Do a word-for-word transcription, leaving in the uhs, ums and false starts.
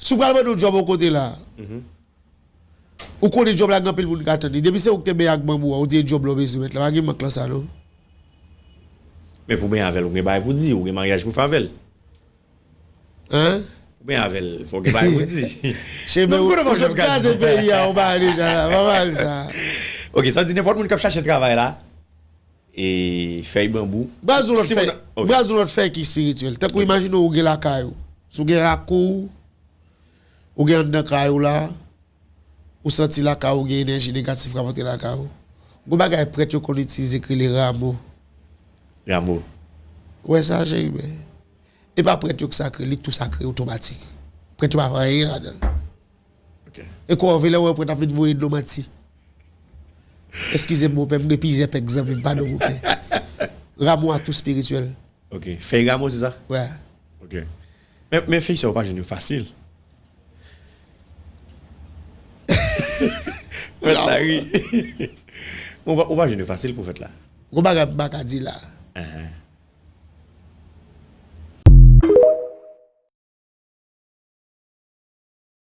Si w pral mande yon djòb yon kote la, ou konnen djòb la gen anpil moun k ap tann li. Depi se ou k te benyen ak banbou a, ou di e djòb la w bezwen mèt la, pa gen mank lan sa non. Men pou benyen avè l, ou gen bagay pou di, ou gen maryaj pou fè avè l. Hein? Ou benyen avè l, fò w gen bagay pou di. Chebe, ou sot kraze peyi a, ou pa deja la, pa mal sa. Ok, sa di nenpòt moun k ap chache travay la, e fèy banbou. Baz ou lòt fèy, baz ou lòt fèy ki espirityèl. Tankou imajine ou gen lakay ou. Si w gen lakou, ou gen anndan kay ou la, ou santi lakay ou gen enèji negatif k ap antre lakay ou. Gon bagay prèt yo konn itilize k rele ramo. Ramo. Ou wè sa, Cheriben? E pa prèt yo k sakre, li tou sakre otomatik. Prèt yo pa fè anyen ladan l. Ok. E kò w vle wè prèt ap vin voye dlo manti. Eskize m, monpè, m gen plizyè pèk zanmi m, padon, monpè. Ramo a tou espirityèl. Ok. Fèy ramo, se sa? Wè. Ok. Men, men fèy sa yo pa jwenn yo fasil. Fèt la ri. Ou pa, ou pa jwenn yo fasil pou fèt la. Gon bagay m pa ka di la. Ahan.